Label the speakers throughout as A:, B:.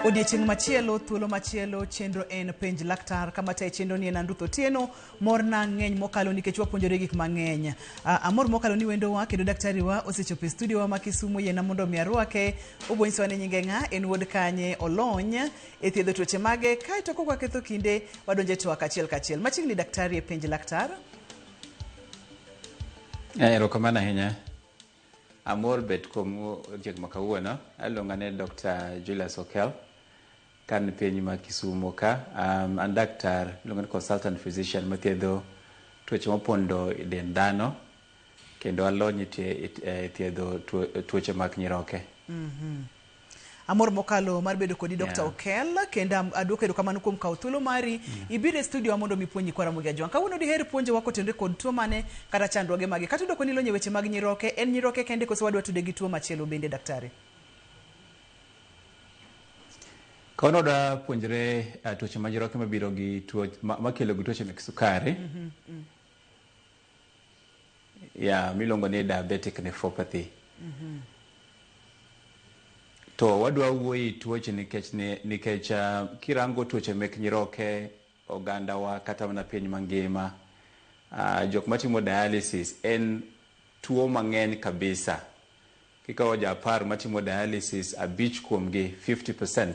A: Odiechieng' machielo, thuolo machielo, chenro en Penj Laktar. Kama tayo chenro ni en an Ruth Otieno. Morna ng'eny mokalo nikech wapuonjore gik mang'eny. Amor mokalo ni wendowa kendo daktari wa osechopo e studio wa ma Kisumu. Yiena mondo mi arwake. Obiro nyisowa ni nyinge ng'a, en wuod kanye, olony e thiedho tuoche mage. Kaeto kok waketho kinde, wadonjo e twak achiel kachiel. Machiegni daktari e Penj Laktar.
B: Erokamano ahinya. Amor bet komu odiochieng' ma kawuono. Aluonga ni Dr. Julius Okel kan piny ma Kisumo ka. An daktar iluongo ni consultant physician mathiedho tuoche mopondo e dend dhano kendo alony e thiedho tuoche mag nyiroke.
A: Amor mokalo mar bedo kodi Dr. Okel kendo aduoko erokamano kuom kawo thuolo mari ibiro e studio wa mondo mi ipuonj nyikwa Ramogi Ajwang'. Kawuono diher puonjowa kotenore kod tuo mane kata chandruoge mage. Kata idoko ni ilony e weche mag nyiroke, en nyiroke kende koso wadwa tude gi tuo machielo bende daktari?
B: Kawuono wadwa puonjre tuoche mag nyiroke mabiro gi tuo makelo gi tuoche mek sukari. Yeah, miluongo ni diabetic nephropathy. To wadwa wuoyo e tuoche nikech kirango tuoche mek nyiroke ogandawa kata mana piny mangima, jok matimo dialysis en tuo mang'eny kabisa. Kikawo jo 10 matimo dialysis, 5 kuomgi, 50%,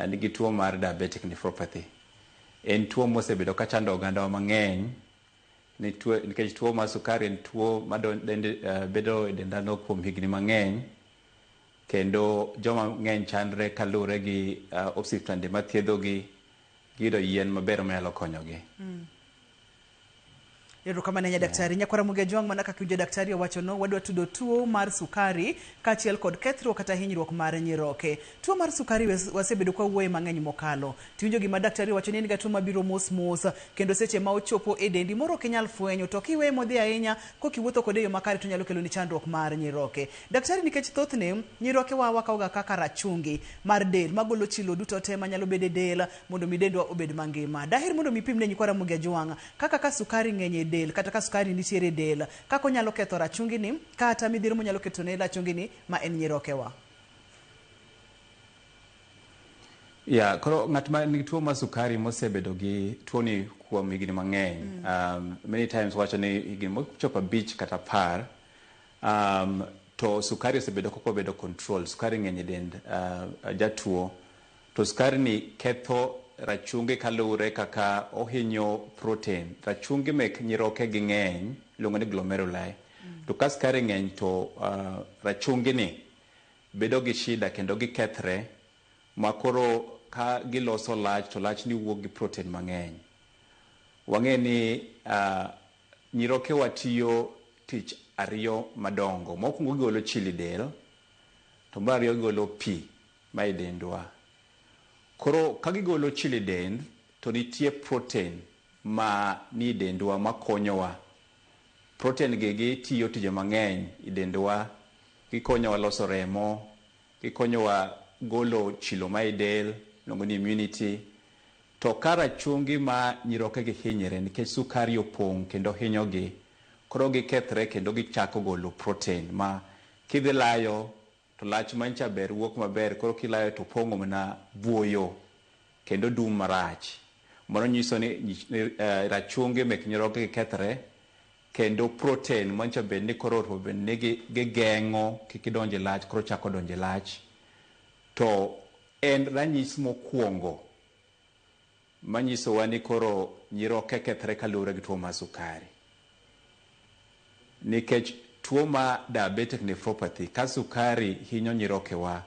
B: nigi tuo mar diabetic nephropathy. En tuo mosebedo kachando ogandawa mang'eny nikech tuo mar sukari en tuo ma bedo e dend dhano kuom higni mang'eny kendo joma ng'eny chandre kaluwore gi osiptande mathiedhogi giyudo yien maber manyalo konyogi.
A: Erokamano ahinya daktari. Nyakwar Ramogi Ajwang' mana kaka iwinjo daktari owachono, wadwa tudo tuo mar sukari kaachiel kod kethruok kata hinyruok mar nyiroke. Tuo mar sukari wasebedo kwa wuoye mang'eny mokalo. Tiwinjo gima daktari owacho ni en ga tuo mabiro mos mos kendo seche ma ochopo e dendi moro ok inyal fwenyo to kiweye modhi ahinya kok iwuotho kode e yo makare to nyalo keloni chandruok mar nyiroke. Daktari nikech thothne nyiroke wa wakawoga kaka rachungi mar del magolo chilo duto te manyalo bedo e del mondo mi dendwa obed mangima. Daher mondo mi ipim ne nyikwa Ramogi Ajwang' kaka ka sukari ng'eny e del kata ka sukari nitiere e del kaka onyalo ketho rachungi ni kata midhiero monyalo keto ne rachungi ni ma en nyirokewa.
B: Yeah, koro ng'at ma nigi tuo mar sukari mosebedo gi tuo ni kuom higni mang'eny, many times wacho ni higni mochopo 5 kata 10, to sukari osebedo kok obedo control, sukari ng'eny e dend jatuo, to sukari ni ketho rachungi kaluwore kaka ohinyo protein. Rachungi mek nyiroke gi ng'eny, iluongo ni glomeruli. To ka sukari ng'eny to rachungi ni bedo gi shida kendo gikethre ma koro ka giloso lach to lach ni wuok gi protein mang'eny. Wang'e ni nyiroke wa tiyo tich 2 madongo. Mokwongo gigolo chilo e del, to mar ariyo gigolo pi ma e dendwa. Koro ka gigolo chilo e del to nitie protein ma ni e dendwa makonyowa. Protein gi gitiyo tije mang'eny e dendwa, gikonyowa loso remo, gikonyowa golo chilo ma e del, iluongo ni immunity. To ka rachungi ma nyiroke gi hinyre nikech sukari opong' kendo hinyogi, koro gikethre kendo gichako golo protein ma kidhi layo to lach mancha ber wuok maber, koro kilayo to pong'o mana buoyo kendo dum marach. Mano nyiso ni rachungi mek nyiroke gi kethre kendo protein mancha bed ni koro bed ni gigeng'o kik idonj e lach, koro chako donjo e lach. To en ranyisi mokwongo manyisowa ni koro nyiroke kethre kaluwore gi tuo mar sukari. Nikech tuo mar diabetic nephropathy, ka sukari hinyo nyirokewa,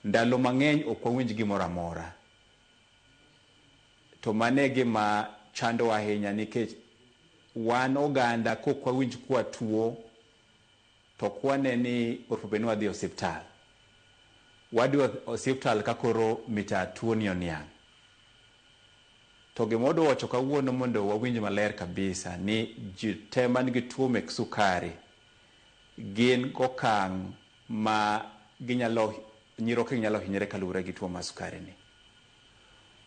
B: ndalo mang'eny ok wawinj gimoro amora. To mano e gima chandowa ahinya nikech wan oganda kok wawinj kwa tuo to ok wane ni onego bed ni wadhi e osiptal. Wadhi osiptal ka koro mita tuo ni oniang'. To gima wadwa wacho kawuono mondo wawinj maler kabisa ni ji te man gi tuo mek sukari gin gokang' ma ginyalo nyiroke nyalo hinyore kaluwore gi tuo mar sukari ni.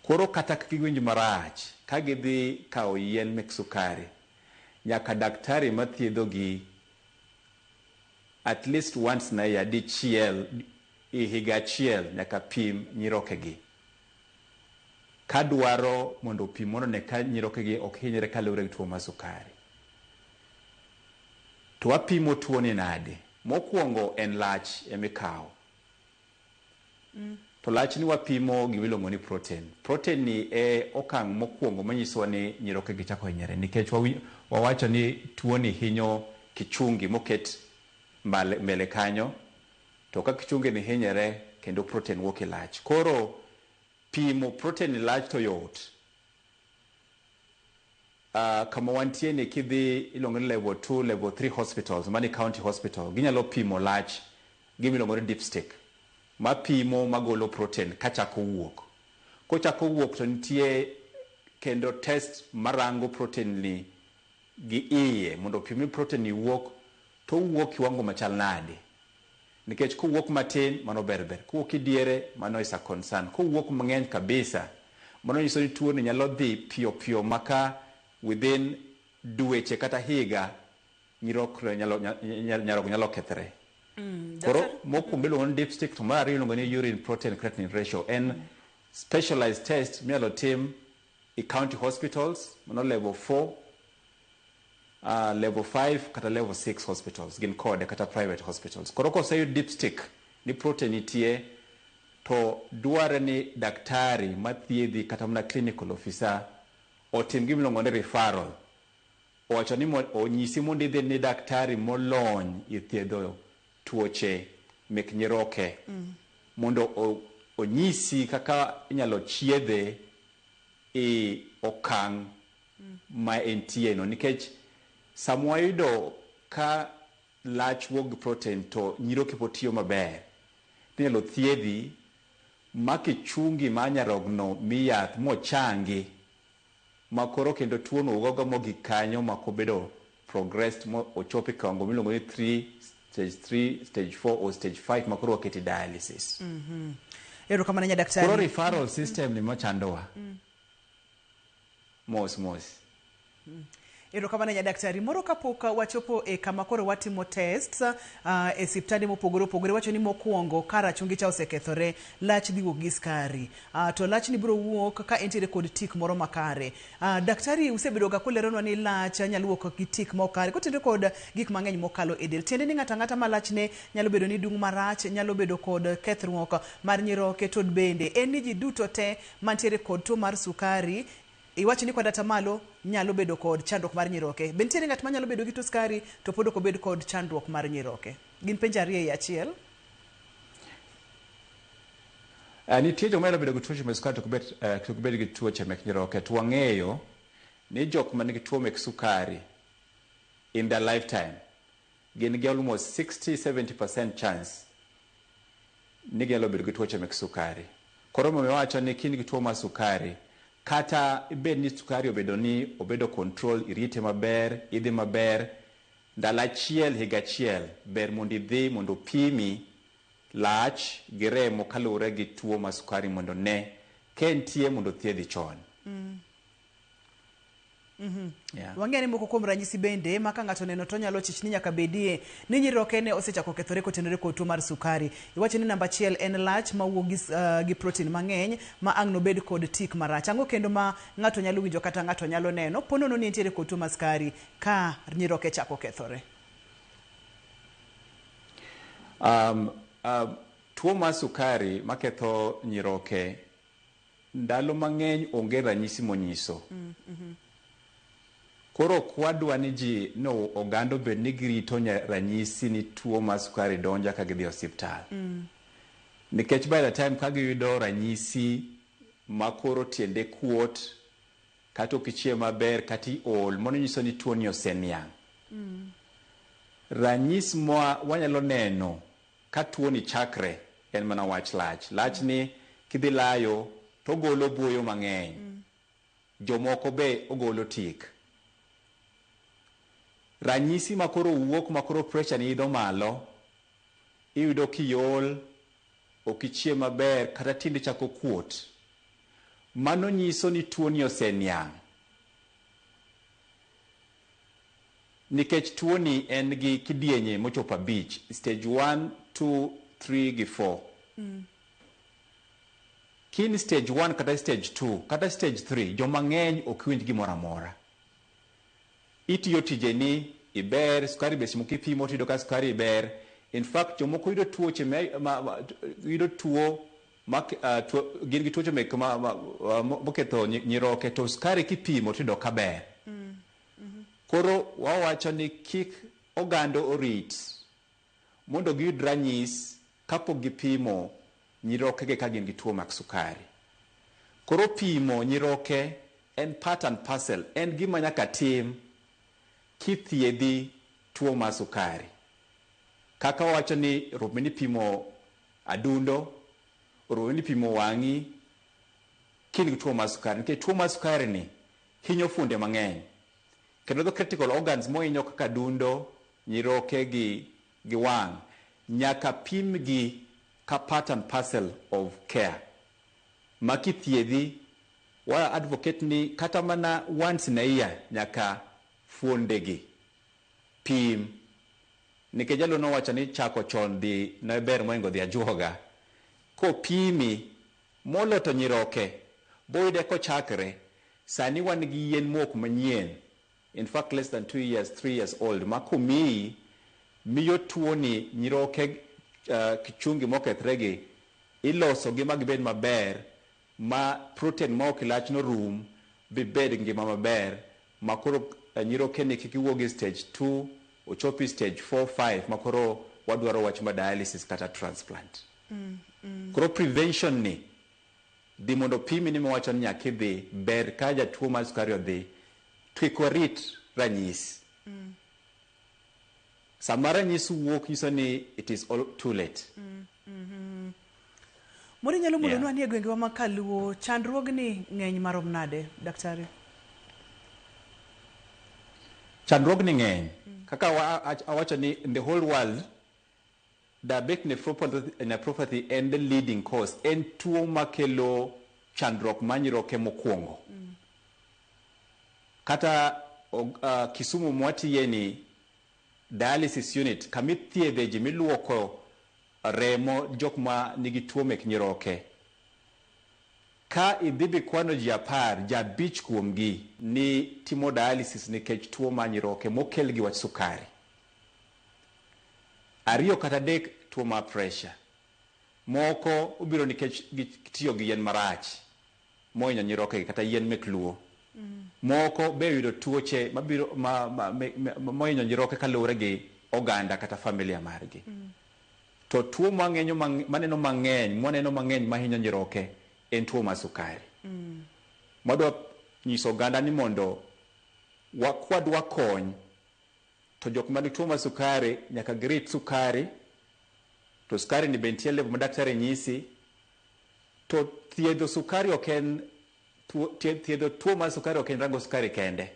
B: Koro kata ka giwinj marach ka gidhi kawo yien mek sukari, nyaka daktari mathiedhogi at least once in a year, dichiel e higa achiel nyaka pim nyirokegi. Kadwaro mondo opim mondo one ka nyirokegi ok hinyre kaluwore gi tuo mar sukari. To wapimo tuo ni nade? Mokwongo en lach emikawo. To lach ni wapimo gima iluongo ni protein. Protein ni e okang' mokwongo manyisowa ni nyirokegi chako hinyore nikech wawacho ni tuo ni hinyo kichungi moket mbele kanyo, to ka kichungi ni hinyore kendo protein wuok e lach. Koro pimo protein e lach to yot. Kama wantie ni kidhi iluongo ni level 2, level 3 hospitals, mani county hospital, ginyalo pimo lach gima iluongo ni dipstick mapimo magolo protein kachako wuok. Kochako wuok to nitie kendo test marango protein ni gi iye mondo opim ni protein ni wuok to owuok kiwango machal nade. Nikech kowuok matin mano ber ber, kowuok idiere mano is a concern, kowuok mang'eny kabisa mano nyiso ni tuo ni nyalo dhi piyo piyo maka within dweche kata higa nyirokno nyarogno nyalo kethre. Koro mokwongo iluongo ni dipstick to mar ariyo iluongo ni urine protein creatinine ratio. En specialized test minyalo tim e county hospitals, mano level 4, level 5 kata level 6 hospitals gin kode kata private hospitals. Koro koseyud dipstick ni protein nitie to dware ni daktari mathiedhi kata mana clinical officer otim gima iluongo ni referral. Owacho ni onyisi mondo idhi ni daktari molony e thiedho tuoche mek nyiroke mondo onyisi kaka inyalo chiedhe e okang' ma entie no, nikech sama wayudo ka lach wuok gi protein to nyiroke pod tiyo maber, inyalo thiedhi ma kichungi mar nyarogno mi yath mochangi ma koro kendo tuo no wuok mogik kanyo ma ok obedo progressed mo ochopo e kiwango miluongo ni 3 stage 3 stage 4 or stage 5 ma koro wakete dialysis.
A: Erokamano nya daktari.
B: Koro referral system ni machandowa. Mos mos.
A: Erokamano nya daktari. Moro kapok wachopo e kama koro watimo tests e siptande mopogore opogore, wacho ni mokwongo ka rachungi cha osekethore, lach dhi wuok gi skari. To lach ni biro wuok ka entiere kod tik moro makare. Daktari usebedo ga kuleronwa ni lach nyalo wuok gi tik mokare kotenore kod gik mang'eny mokalo e del. Tiende ni ng'ato ang'ata ma lachne nyalo bedo ni dung' marach, nyalo bedo kod kethruok mar nyiroke, to bende en ni ji duto te mantiere kod tuo mar sukari iwacho ni kod atamalo nyalo bedo kod chandruok mar nyiroke. Be nitiere ng'at manyalo bedo gi tuo sukari to pod ok obed kod chandruok mar nyiroke? Gin penjo ariyo ei achiel.
B: Nitie joma nyalo bedo gi tuoche mek sukari to ok bed gi tuoche mek nyiroke. To wang'eyo ni jok man gi tuo mek sukari in their lifetime gin gi almost 60-70% chance ni ginyalo bedo gi tuoche mek sukari. Koro momiyo wawacho ni ka in gi tuo mar sukari, kata ibed ni sukari obedo ni obedo control, irite maber, idhi maber, ndalo achiel higa achiel ber mondo idhi mondo opimi lach gi remo kaluwore gi tuo mar sukari mondo ne ka entie mondo thiedhi chon. Yeah.
A: Wang'eyo ni moko kuom ranyisi bende ma ka ng'ato oneno to onyalo chich ni nyaka bedie ni nyiroke ne osechako kethore kotenore kod tuo mar sukari. Iwacho ni namba achiel en lach mawuok gi protein mang'eny ma ang' nobed kod tik marach. Ang'o kendo ma ng'ato nyalo winjo kata ng'ato nyalo neno po nono ni entiere kod tuo mar sukari ka nyiroke chako kethore?
B: Tuo mar sukari maketho nyiroke ndalo mang'eny onge ranyisi monyiso. Koro ok wadwa ni ji no oganda obed ni girito ranyisi ni tuo mar sukari donjo ka gidhi e osiptal. Nikech by the time ka giyudo ranyisi ma koro tiende kuot, kata ok ichiem maber, kata iol, mano nyiso ni tuo ni oseniang'. Ranyisi ma wanyalo neno ka tuo ni chakre en mana wach lach. Lach ni kidhi layo to ogolo buoyo mang'eny. Jomoko be ogolo tik. Ranyisi ma koro wuok ma koro pressure ni idho malo, iyudo kiol, ok ichiem maber, kata tiendi chako kuot. Mano nyiso ni tuo ni oseniang'. Nikech tuo ni en gi kidienye mochopo 5, stage 1, 2, 3 gi 4. Kin stage 1 kata stage 2 kata stage 3, joma ng'eny ok winj gimoro amora. Itiyo tijeni iber, sukari be seche moko ipimo tiyudo ka sukari ber. In fact, jomoko yudo tuoche yudo tuo ma, gin gi tuoche mek moketho nyiroke, to sukari kipimo tiyudo ka ber. Koro wawacho ni kik oganda orit mondo giyud ranyis kapok gipimo nyirokegi ka gin gi tuo mag sukari. Koro pimo nyiroke en part and parcel, en gima nyaka tim kithiedhi tuo mar sukari. Kaka wawacho ni romo ni pimo adundo, romo ni pimo wang'i kin gi tuo mar sukari. Nikech tuo mar sukari ni hinyo fuonde mang'eny. Kendo the critical organs mohinyo kaka adundo, nyiroke gi wang' nyaka pimgi ka part and parcel of care. Ma kithiedhi, wa advocate ni kata mana once in a year nyaka fuondegi pim. Nikech jalo nowacho ni chako chon dhi ne ber mohingo dhi ajuoga. Kopimi moloto nyiroke boyude kochakre, sani wan gi yien mok manyien, in fact less than 2 years, 3 years old, ma komiyi miyo tuoni nyiroke kichungi mokethre gi iloso gi ma gibed maber, ma protein ma ok lach no rum bibed ngima maber, ma koro nyiroke ni kik iwuog e stage 2 ochopi stage 4 5 ma koro wadwaro wach ma dialysis kata transplant. Koro prevention ni dhi mondo pimi ni mawacho ni nyaka idhi ber ka jatuo mar sukari odhi to kik warit ranyisi. Sama ranyisi wuok nyiso ni it is all too late.
A: Moro inyalo mulonwa ni e gwengewa ma kaluo chandruogni ng'eny marom nade, daktari?
B: Chandruogni ng'eny. Kaka awacho ni in the whole world, diabetic nephropathy en the leading cause. En tuo makelo chandruok mar nyiroke mokwongo. Kata Kisumu mwatiye ni dialysis unit, kamithiedhe ji miluoko remo jok ma nigi tuo mek nyiroke. Ka idhi bikwano ji 10, ji 5 kuomgi ni timo dialysis nikech tuo mar nyiroke mokel gi wach sukari. 2 kata 3 tuo mar pressure. Moko obiro nikech gitiyo gi yien marach mohinyo nyiroke kata yien mek luo. Moko be oyudo tuoche mabiro mohinyo nyiroke kaluwore gi oganda kata familia margi. To tuo mang'eny maneno mang'eny, mwaneno mang'eny mahinyo nyiroke en tuo mar sukari. Mwadwa nyiso oganda ni mondo wakwadwa kony to jok man gi tuo mar sukari nyaka girit sukari, to sukari ni be nitie level ma daktari nyisi, to thiedho sukari ok en thiedho tuo mar sukari ok en rango sukari kende.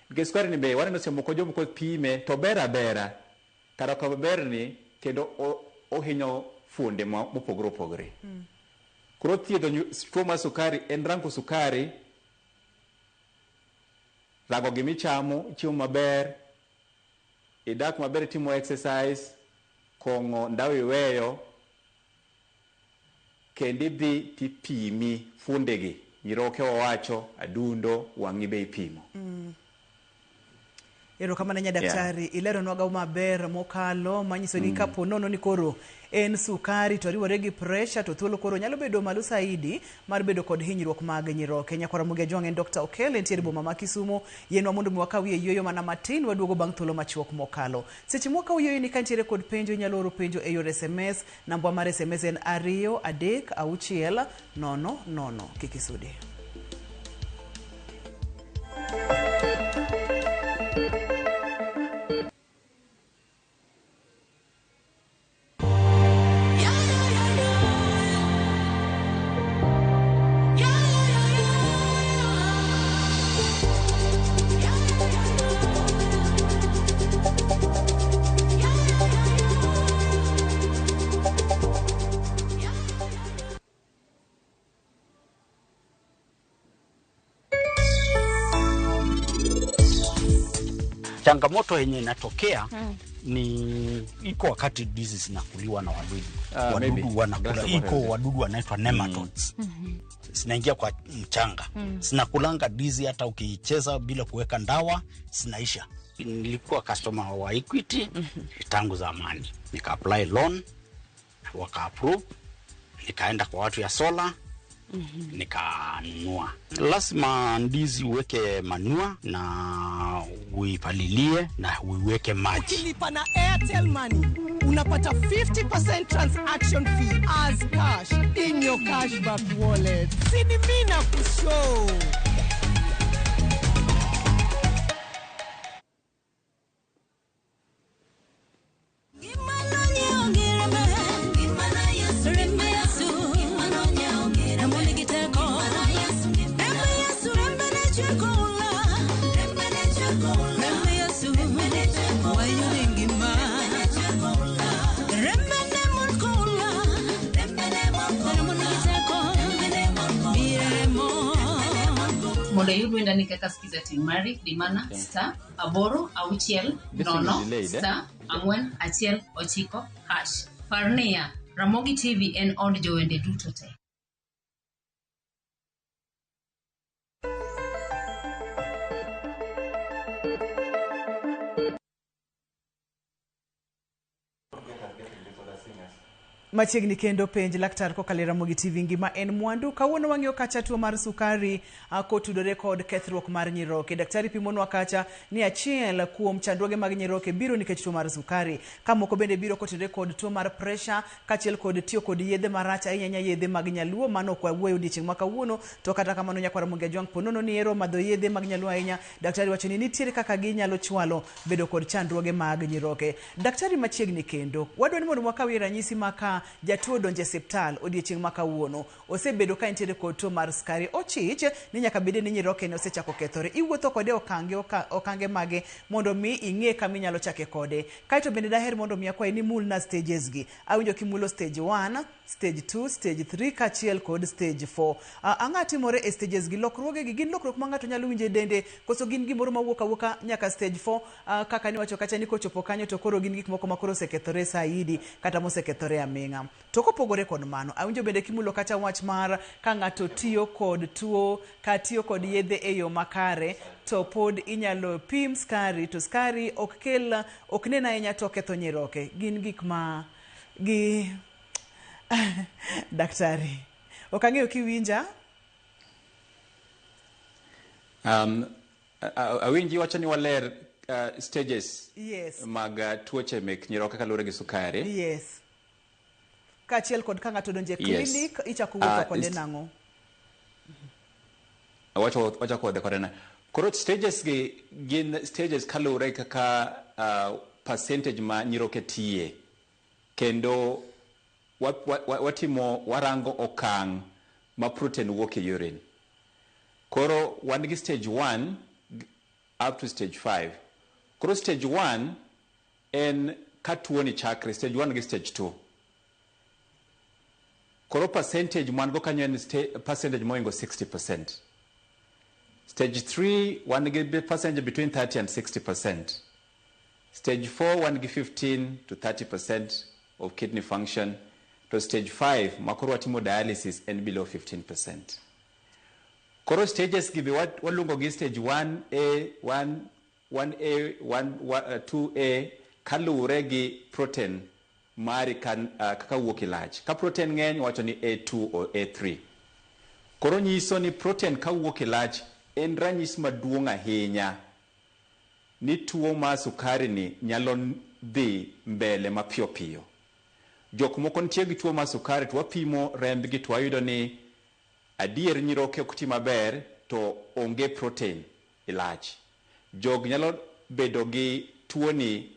B: Nikech sukari ni be waneno seche moko jomoko pime to ber abera, kata ok ober ni kendo ohinyo fuonde mopogore opogore. Koro thiedho tuo mar sukari en rango sukari, rango gimichamo, chiemo maber, idak maber, itimo exercise, kong'o ndawa iweyo, kendo idhi tipimi fuondegi, nyiroke wawacho, adundo, wang'i be ipimo.
A: Erokamano nya daktari, ileronwa maber mokalo manyiso ni kapo nono ni koro en sukari to riwore gi pressure to thuolo koro nyalo bedo malo saidi mar bedo kod hinyruok mag nyiroke. Nyakwara Mugia Jwang' en Dr. Okel entiere boma ma Kisumu. Yienwa mondo mi wakawie yueyo mana matin waduogo bang' thuolo machuok mokalo. Seche mwakawo yueyo ni ka nitiere kod penjo inyalo oro penjo e yor SMS. Nambwa mar SMS en 2 3 6 0 0. Kik isudi.
C: Changamoto yenye inatokea ni iko wakati ndizi zinakuliwa na wadudu.
B: Maybe.
C: Wadudu wanakula,
B: Glass of water
C: iko
B: is it?
C: wadudu wanaitwa nematodes. Zinaingia kwa mchanga, zinakulanga ndizi, hata ukiicheza bila kuweka ndawa zinaisha. Nilikuwa customer wa Equity tangu zamani, nika apply loan waka approve, nikaenda kwa watu ya solar nikanunua. Lazima ndizi uweke manure na uipalilie na uiweke maji.
D: Ukilipa na Airtel Money unapata 50% transaction fee as cash in your cashback wallet. Sini mimi na kushow.
E: Mondo iyud wendani kaka Skiza Tim mari, di mana star aboro auchiel
B: This thing is
E: nono
B: delayed, eh?
E: star ang'wen achiel ochiko hash. Par niya, Ramogi TV en od jowende duto te.
A: Machiegni kendo penj laktar kokalo e Ramogi TV ngima en mwandu. Kawuono wang'iyo kacha tuo mar sukari kotudore kod kethruok mar nyiroke. Daktari pimonwa kacha ni achiel kuom chandruoge mag nyiroke biro nikech tuo mar sukari. Ka moko bende biro kotudore kod tuo mar pressure kaachiel kod tiyo kod yedhe marach ahinya ahinya yedhe mag nyaluo. Mano ok wawuoyo odiochieng' ma kawuono, to kata kamano nyakwar Ramogi Ajwang' ponono ni ero madho yedhe mag nyaluo ahinya. Daktari wacho ni nitiere kaka ginyalo chwalo bedo kod chandruoge mag nyiroke. Daktari machiegni kendo, wadwa ni mondo wakawie ranyisi ma ka jatuo odonjo e osiptal odiochieng' ma kawuono, osebedo ka entiere kod tuo mar sukari, ochich ni nyaka bede ni nyiroke ne osechako kethore. Iwuotho kode okange mage mondo mi ing'e kama inyalo chake kode. Kaeto bende daher mondo mi akwayi ni mulna stages gi. Awinjo kimulo stage 1, stage 2, stage 3 kaachiel kod stage 4. Ang'o timore e stages gi? Lokruoge gi gin lokruok ma ng'ato nyalo winjo e dende koso gin gimoro mawuok awuoka nyaka stage 4 kaka niwacho kacha ni kochopo kanyo to koro gin gik moko ma koro osekethore saidi kata mosekethore aming'a. To kopogore kod mano, awinjo bende kimulo kacha wach mar ka ng'ato tiyo kod tuo ka tiyo kod yedhe e yo makare to pod inyalo pim skari to skari ok kel ok nen ahinya to ketho nyiroke. Gin gik ma gi daktari ok ang'eyo kiwinja.
B: Awinji wacho ni waler stages
A: Yes.
B: mag tuoche mek nyiroke kaluwore gi sukari.
A: Yes. Kaachiel kod ka ng'ato odonjo e
B: Yes.
A: clinic ichako wuotho kode nang'o?
B: Wachako wuothe kode nang'o? Koro stages gi gin stages kaluwore kaka percentage ma nyiroke tiye. Kendo watimo warango okang' ma protein wuok e urine. Koro wan gi stage 1 up to stage 5. Koro stage 1 en ka tuo ni chakre, stage 1 gi stage 2. Koro percentage man go kanyo en percentage moingo 60%. Stage 3 wan gi percentage between 30 and 60%. Stage 4 wan gi 15 to 30% of kidney function. To stage 5 makoro watimo dialysis en below 15%. Koro stages gi be waluongo gi stage 1A, 1, 1A, 1, 2A kaluwore gi protein mari kaka wuok e lach. Ka protein ng'eny wacho ni A2 or A3. Koro nyiso ni protein kawuok e lach en ranyisi maduong' ahinya ni tuo mar sukari ni nyalo dhi mbele mapiyo piyo. Jok moko nitie gi tuo mar sukari to wapimo rembgi to wayudo ni adier nyiroke ok ti maber to onge protein e lach. Jogi nyalo bedo gi tuo ni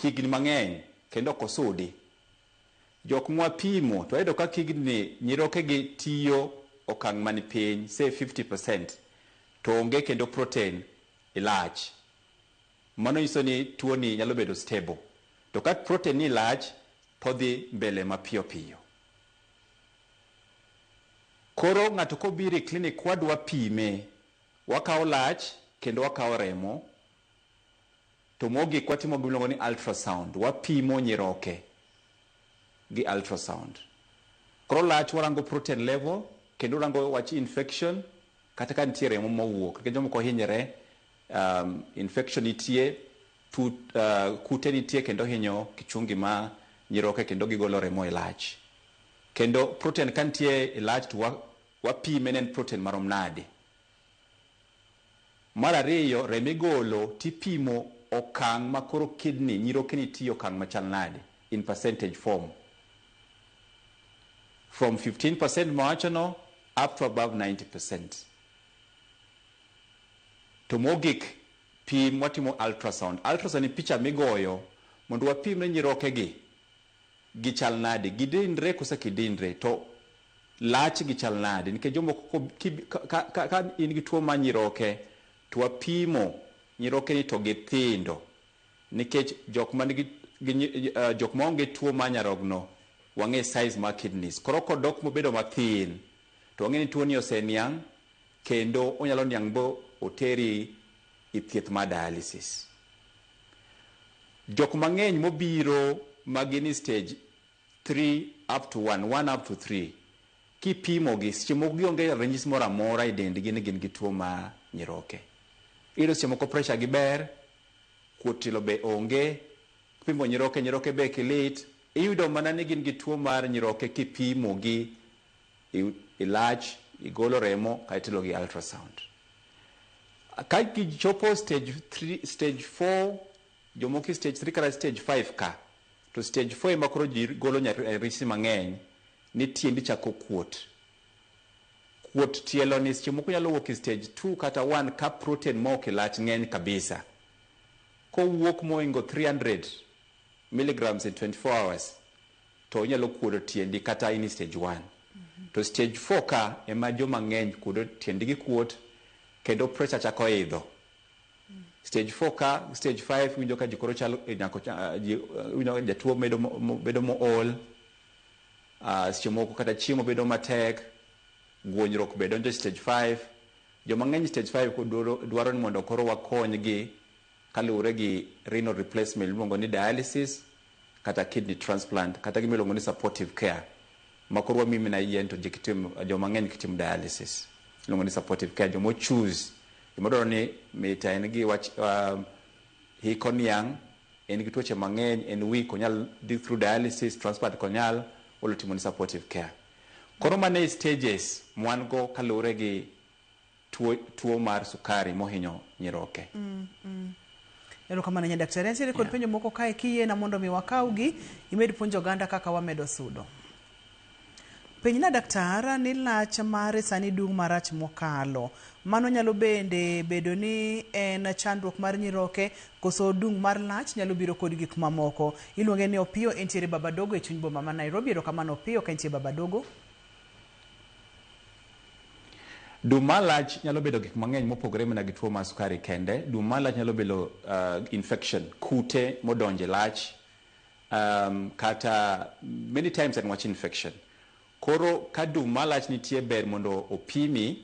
B: higni mang'eny kendo ok osudi. Jok mwapimo to wayudo ka kidney nyiroke gi tiyo okang' mani piny, say 50%, to onge kendo protein e lach. Mano nyiso ni tuo ni nyalo bedo stable. To ka protein ni lach, to dhi mbele mapiyo piyo. Koro ng'ato kobiro e clinic wadwa pime, wakawo lach kendo wakawo remo. To mogik watimo gima iluongo ni ultrasound, wapimo nyiroke gi ultrasound. Koro lach warango protein level kendo warango wach infection kata ka nitie remo mowuok nikech jomoko hinyre infection nitie kute nitie kendo hinyo kichungi ma nyiroke kendo gigolo remo e lach. Kendo protein ka nitie e lach to wapime ni en protein marom nade. Mar ariyo, remo igolo tipimo okang' ma koro kidney, nyiroke nitie okang' machal nade in percentage form. From 15% mawachono up to above 90%. To mogik, pim watimo ultrasound. Ultrasound ni picha migoyo mondo wapim ne nyiroke gi gichal nade, gidinre koso kidinre, to lach gichal nade, nikech jomoko ka in gi tuo mar nyiroke to wapimo nyiroke ni to githindo, nikech jok man gi, jok maonge tuo mar nyarogno wang'e size mar kidneys. Koro kodok mobedo mathin to wang'e ni tuo ni oseniang' kendo onyalo niang' bo oteri e thieth mar dialysis. Jok mang'eny mobiro ma gin e stage 3 up to 1, 1 up to 3, kipimo gi seche moko gionge ranyisi moro amora e dendgi ni gin gi tuo mar nyiroke. Iyudo seche moko pressure gi ber, kuot tielo be onge, kipimo nyiroke, nyiroke be kilit, iyudo mana ni gin gi tuo mar nyiroke kipimo gi e lach, igolo remo kaeto ilo gi ultrasound. Ka gichopo stage 3, stage 4, jomoko e stage 3 kata stage 5 ka, to stage 4 ema koro ji golo ranyisi mang'eny ni tiendi chako kuot. Kuot tielo ni seche moko nyalo wuok e stage 2 kata 1 ka protein ma ok e lach ng'eny kabisa. Kowuok mohingo 300 milligrams in 24 hours, to inyalo kuodo tiendi kata in e stage 1. To stage 4 ka ema joma ng'eny kuodo tiendgi kuot kendo pressure chako idho. Stage 4 ka, stage 5 winjo ka ji koro chalo nyako ji winjo ka jatuo bedo bedo mool. Seche moko kata chiemo bedo matek, guonyruok be donjo stage 5. Joma ng'eny stage 5 dwaro ni mondo koro wakonygi kaluwore gi renal replacement iluongo ni dialysis kata kidney transplant kata gima iluongo ni supportive care. Ma koro wamiyi mana yien to ji kitim, joma ng'eny kitim dialysis. Iluongo ni supportive care, joma choose, joma dwaro ni mita en gi wach hik oniang', en gi tuoche mang'eny, en weak, onyal dhi through dialysis, transplant ok onyal, walo timo ni supportive care. Koro mano e stages mwan go kaluwore gi tuo mar sukari mohinyo nyiroke.
A: Erokamano nya daktari. Antiere kod penjo moko kae kiyiena mondo mi wakawgi, imed puonjo oganda kaka wamedo sudo. Penjna daktar ni lach mare sani dung' marach mokalo. Mano nyalo bende bedo ni en chandruok mar nyiroke koso dung' mar lach nyalo biro kod gik mamoko. Iluonge ni Opiyo, entiere Babadogo e chuny boma ma Nairobi. Erokamano Opiyo ka entie Babadogo.
B: Dum mar lach nyalo bedo gik mang'eny mopogore mana gi tuo mar sukari kende. Dum mar lach nyalo bedo infection, kute modonje lach, kata many times en wach infection. Koro ka dum mar lach nitie ber mondo opimi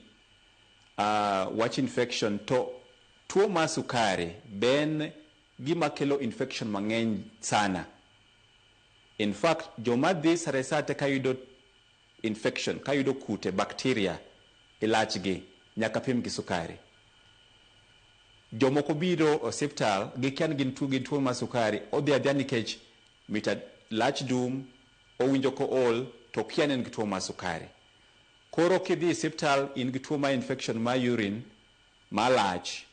B: wach infection to tuo mar sukari ben gima kelo infection mang'eny sana. In fact, joma dhi sare sate kayudo infection, kayudo kute, bacteria e lachgi, nyaka pim gi sukari. Jomoko biro osiptal, gikia ni gin tuo gi tuo mar sukari, odhi adhiya nikech mita lach dum, owinjo kool, to okia ni en gi tuo mar sukari. Koro kidhi e osiptal in gi tuo mar infection mar urine, mar lach,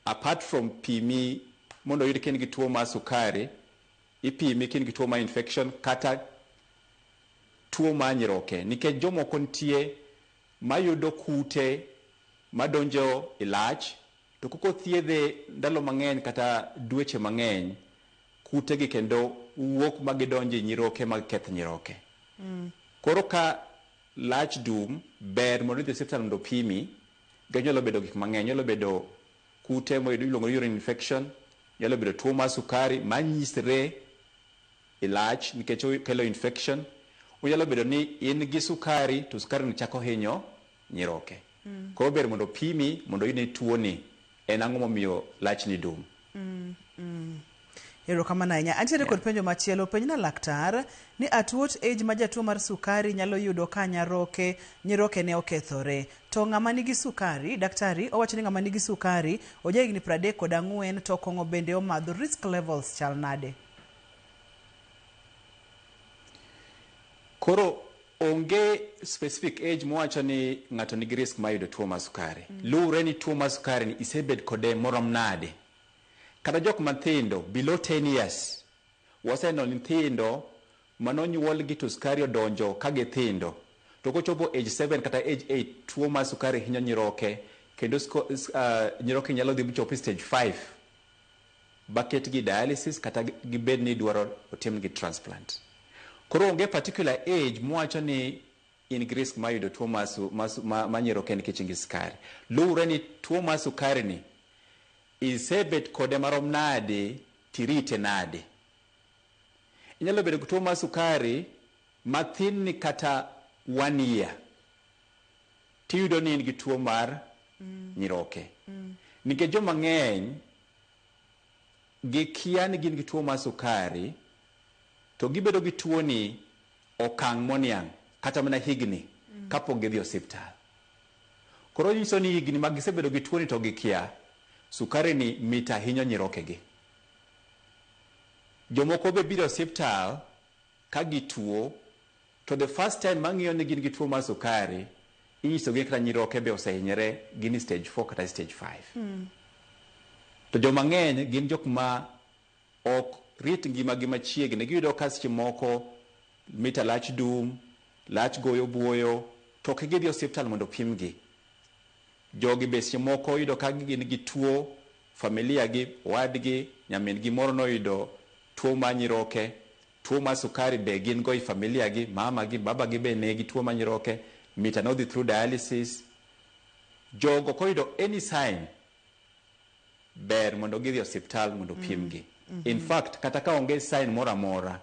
B: apart from pimi mondo oyud ka in gi tuo mar sukari, ipimi ka in gi tuo mar infection kata tuo mar nyiroke. Nikech jomoko nitie mayudo kute madonjo e lach, to kok othiedhe ndalo mang'eny kata dweche mang'eny, kute gi kendo wuok ma gidonjo e nyiroke ma keth nyiroke. Koro ka lach dum, ber mondo idhi e osiptal mondo opimi, nikech nyalo bedo gik mang'eny, nyalo bedo kute miluongo ni urine infection, nyalo bedo tuo mar sukari manyisre e lach nikech okelo infection, onyalo bedo ni in gi sukari to sukari ni chako hinyo nyiroke. Koro ber mondo opimi mondo oyud ni tuo ni en ang'o momiyo lachni dum.
A: Erokamano ahinya. Antiere kod penjo machielo. Penjna laktar ni at what age ma jatuo mar sukari nyalo yudo ka nyaroke nyiroke ne okethore. To ng'ama nigi sukari, daktari owacho ni ng'ama nigi sukari oja higni 34 to kong'o bende omadho, risk levels chal nade?
B: Koro onge specific age mowacho ni ng'ato nigi risk mar yudo tuo mar sukari. Luwre ni tuo mar sukari ni isebet kode morom nade. Kata jok mathindo below 10 years, waseneno nyithindo manonyuol gi to sukari odonjo ka githindo. To kochopo age 7 kata age 8, tuo mar sukari hinyo nyiroke kendo nyiroke nyalo dhi mochop e stage 5 baketgi dialysis kata gibed ni idwaro otimnegi transplant. Koro onge particular age mwacho ni in gi risk mar yudo tuo mar nyiroke nikech in gi sukari. Luwre ni tuo mar sukari ni isebet kode marom nade tirite nade. Inyalo bedo gi tuo mar sukari mathin ni kata 1 year tiyudo ni in gi tuo mar nyiroke. Nikech joma ng'eny gikia ni gin gi tuo mar sukari to gibedo gi tuo ni okang' moniang' kata mana higni kapok gidhi osiptal. Koro nyiso ni higni ma gisebedo gi tuo ni to gikia, sukari ni mit ahinya nyirokegi. Jomoko be biro osiptal ka gituo to the first time mang'iyo ni gin gi tuo mar sukari, inyisogi kata nyiroke be osehinyore, gin e stage 4 kata stage 5. To joma ng'eny gin jok ma ok rit ngimagi machiegni. Giyudo ka seche moko mita lach dum, lach goyo buoyo, to ok gidhi osiptal mondo opimgi. Jogi be seche moko yudo ka gin gi tuo, familia gi, owadgi, nyamin gi moro noyudo tuo mar nyiroke, tuo mar sukari be gin go e familia gi, mama gi, baba gi be nigi tuo mar nyiroke, mita nodhi through dialysis. Jogo koyudo any sign, ber mondo gidhi osiptal mondo opimgi. In fact, kata ka onge sign moro amora,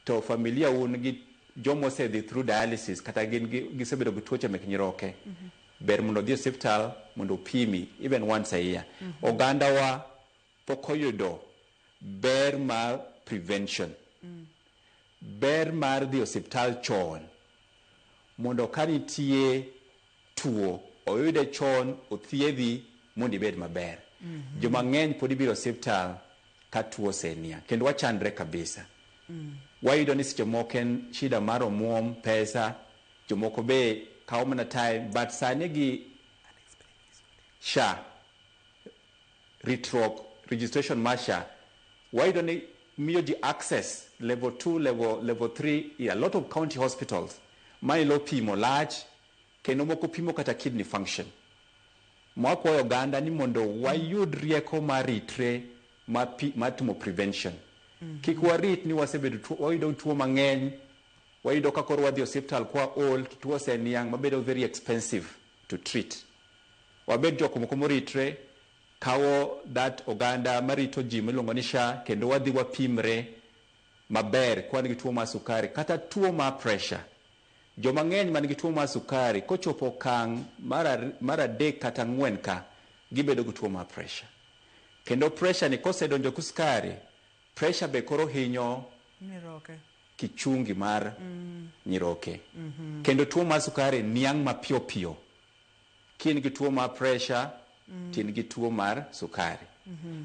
B: to familia un gi joma osedhi through dialysis kata gin gisebedo gi tuoche mek nyiroke, ber mondo odhi osiptal mondo opimi even once a year. Oganda wa pok oyudo ber mar prevention. Ber mar dhi osiptal chon mondo ka nitie tuo oyude chon, othiedhi mondo ibed maber. Joma ng'eny pod ibiro osiptal ka tuo osenia kendo wachandre kabisa. Wayudo ni seche moko en shida mar omuom, pesa, jomoko be kawo mana time, but sani gi SHA, ritruok, registration mar SHA, wayudo ni miyo ji access level 2, level 3 in a lot of county hospitals ma ilo pimo lach kendo moko pimo kata kidney function. Mwakwayo oganda ni mondo wayud rieko mar ritre mar timo prevention. Kik warit ni wasebedo tuo, wayudo tuo mang'eny, wayudo ka koro wadhi osiptal kwa ol, to tuo oseniang' mabedo very expensive to treat. Wabed jok moko moritre, kawo that oganda marito ji miluongo ni SHA, kendo wadhi wapimre maber ka wan gi tuo mar sukari kata tuo mar pressure. Joma ng'eny man gi tuo mar sukari kochopo okang' mar 3 kata 4 ka, gibedo gi tuo mar pressure. Kendo pressure ni kosedonjo gi sukari, pressure be koro hinyo
A: nyiroke,
B: kichungi mar nyiroke. Kendo tuo mar sukari niang' mapiyo piyo. Ka in gi tuo mar pressure, to in gi tuo mar sukari.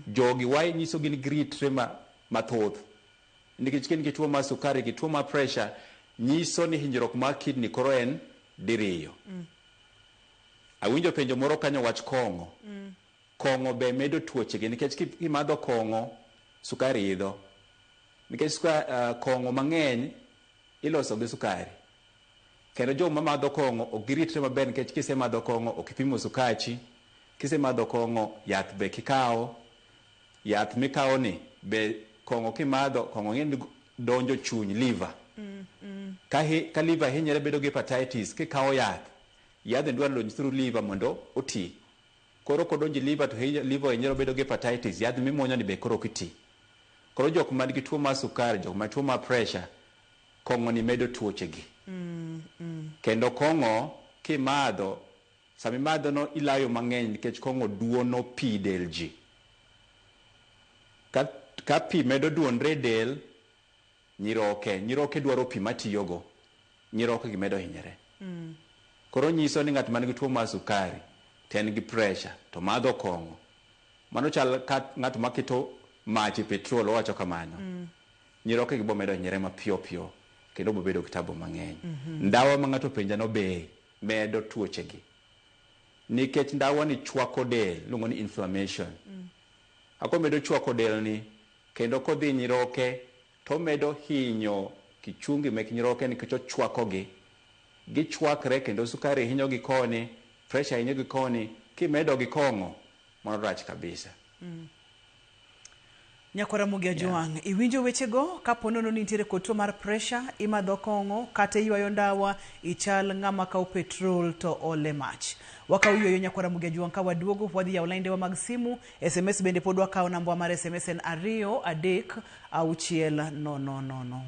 B: Jogi wanyiso gin gritre mathoth. Nikech ka in gi tuo mar sukari gi tuo mar pressure, nyiso ni hinyruok mar kidney koro en diriyo. Awinjo penjo moro kanyo wach kong'o. Kong'o be medo tuoche gi nikech kimadho kong'o, sukari idho. Nikech kong'o mang'eny iloso gi sukari. Kendo joma madho kong'o ok giritre maber nikech kisemadho kong'o ok ipimo sukachi, kisemadho kong'o yath be kikawo, yath mikawo ni be kong'o kimadho, kong'o ng'eny donjo chuny, liver. Ka liver hinyore bedo gi hepatitis, kikawo yath, yadhni dwaro donjo through liver mondo oti. Koro kodonjo liver to liver hinyore bedo gi hepatitis, yath mimuonyo ni be koro ok ti. Koro jok man gi tuo mar sukari, jok man tuo mar pressure, kong'o ni medo tuoche gi. Kendo kong'o kimadho, sama imadho no ilayo mang'eny nikech kong'o duono pi del ji. Ka Ka pi medo duonre e del, nyiroke dwaro pi matiyogo, nyiroke gi medo hinyore. Koro nyiso ni ng'at man gi tuo mar sukari to en gi pressure to madho kong'o, mano chal ka ng'at maketo mach e petrol, owacho kamano. Nyiroke gi bomedo hinyore mapiyo piyo kendo bobedo gi tabu mang'eny. Ndawa ma ng'ato penja no be medo tuoche gi. Nikech ndawa ni chwako del, iluongo ni inflammation. Ako medo chwako del ni, kendo kodhi nyiroke, to medo hinyo kichungi mek nyiroke nikech ochwako gi. Gichwakre kendo sukari hinyo gi koni, pressure hinyo gi koni, kimedo gi kong'o, mano rach kabisa.
A: Nyakwara Ramogi Ajwang', iwinjo wechego? Kapo nono ni nitiere kod tuo mar pressure, imadho kong'o, kata iywayo ndawa, ichal ng'ama kawo petrol to ole mach. Wakawo yweyo Nyakwara Ramogi Ajwang' ka waduogo, wadhi yawo laindewa mag simu, SMS bende pod wakawo nambwa mar SMS en 2 3 6 0 0.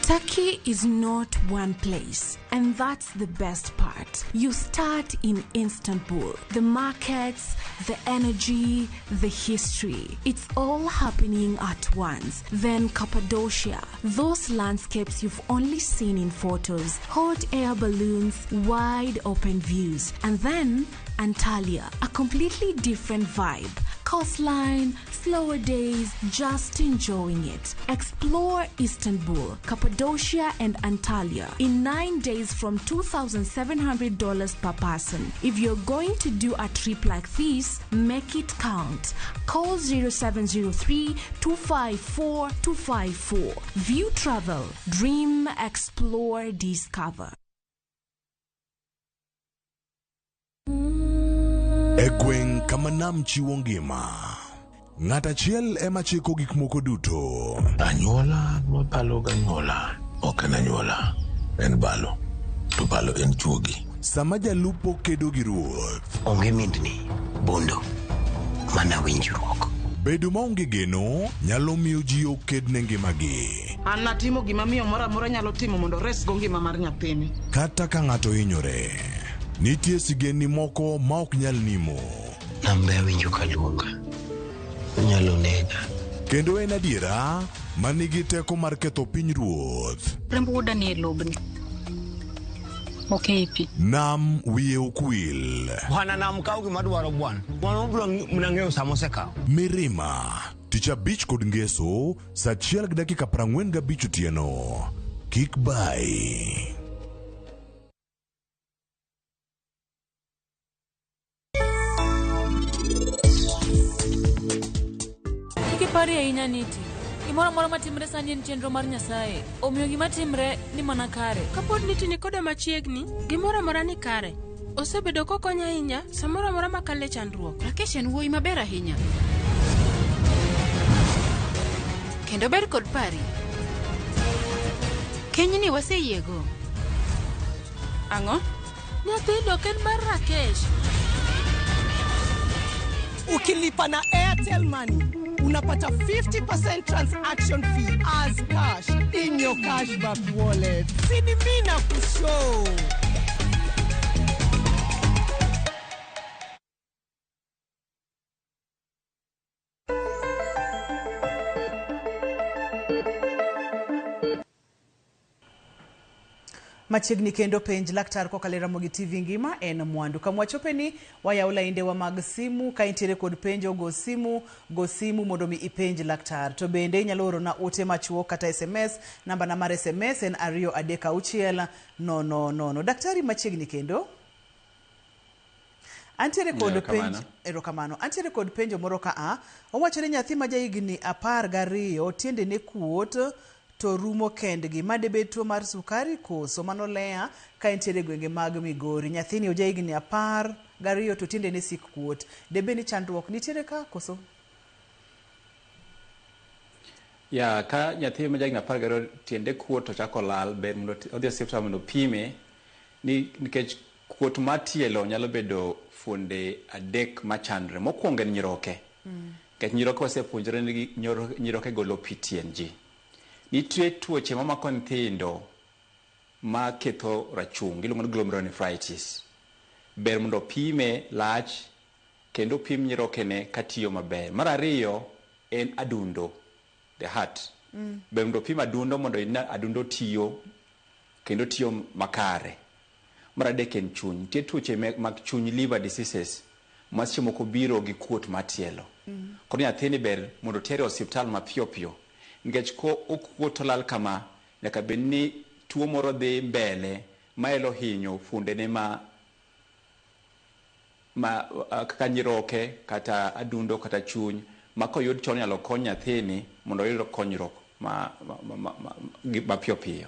F: Turkey is not one place, and that's the best part. You start in Istanbul. The markets, the energy, the history. It's all happening at once. Then Cappadocia, those landscapes you've only seen in photos, hot air balloons, wide open views. And then Antalya, a completely different vibe. Coastline, slower days, just enjoying it. Explore Istanbul, Cappadocia and Antalya in 9 days from $2,700 per person. If you're going to do a trip like this, make it count. Call 0703 254 254. View Travel. Dream, explore, discover.
G: E gweng' kama nam chiwo ngima, ng'at achiel ema chiko gik moko duto.
H: Anyuola mabalo ganyuola ok en anyuola, en balo. To balo en chuogi.
G: Sama jalupo kedo gi ruoth,
I: Onge mindni, bondo, mana winjruok.
G: Bedo maonge geno nyalo miyo ji oked ne ngimagi.
J: An natimo gima miyo moro amora nyalo timo mondo oresgo ngima mar nyathini.
G: Kata ka ng'ato hinyore, nitie sigendni moko ma ok nyal nimo.
I: Nambe awinjo ka luonga. Onyalo nega.
G: Kendo en adiera ma nigi teko mar ketho piny ruoth.
K: Remb wuoda ni e lobni. Ok ei pi.
G: Nam wiye ok wil.
L: Bwana nam kaw gima dwaro bwana. Bwana obiro mana ng'eyo sama osekawo.
G: Mirima, tich abich kod ngeso, saa 1:45 otieno. Kik bai.
M: Kik ipari ahinya Niti. Gimoro amora matimre sani en chenro mar Nyasaye. Omiyo gima timre ni mana kare.
N: Kapod Niti ni koda machiegni, gimoro amora ni kare. Osebedo kokonya ahinya samoro amora makale chandruok.
O: Rakesh en wuoyi maber ahinya. Kendo ber kod pari. Kenyni waseyiego.
N: Ang'o? Nyathino ok en mar Rakesh.
D: Ukilipa na Airtel Money unapata 50% transaction fee as cash in your cashback wallet. Sini mimi na kushow.
A: Machiegni kendo penj laktar kokalo e Ramogi TV ngima en mwandu. Kama wachope ni wayawo laindewa mag simu ka intiere kod penjo go simu mondo mi ipenj laktar. To bende inyalo orona ote machuok kata SMS, namba na mar SMS en 2 3 6 0 0. Daktari machiegni kendo. Antiere kod penj, erokamano. Antiere kod penjo moro ka a, owacho ni nyathi ma jahigni 12 tiendene kuot to rumo kendgi. Ma debed tuo mar sukari koso? Mano Lea ka entiere e gwenge mag Migori. Nyathini oja higni 12 to tiendene sik kuot. Debed ni chandruok nitiere ka koso?
B: Ya, ka nyathi ma jahigni 12 tiende kuot to chako lal, ber mondo odhi e osiptal mondo opime, nikech kuot mar tielo nyalo bedo fuonde 3 machandre. Mokwongo en nyiroke. Nikech nyiroke wasepuonjore ni nyiroke golo pi tien ji. Nitie tuoche mamako nyithindo ma ketho rachung iluongo ni glomerulonephritis. Ber mondo pime lach kendo pim nyirokene katiyo maber. Mar ariyo en adundo, the heart. Ber mondo pim adundo mondo ine adundo tiyo kendo tiyo makare. Mar adek en chuny. Nitie tuoche mag chuny, liver diseases, ma seche moko biro gi kuot mar tielo. Koro nyathini ber mondo otere e osiptal mapiyo piyo nikech ko okuot to olal kama, nyaka bed ni tuo moro dhi mbele maelo hinyo fuondene ma kaka nyiroke kata adundo kata chuny ma koyud chon inyalo kony nyathini mondo oyud konyruok mapiyo piyo.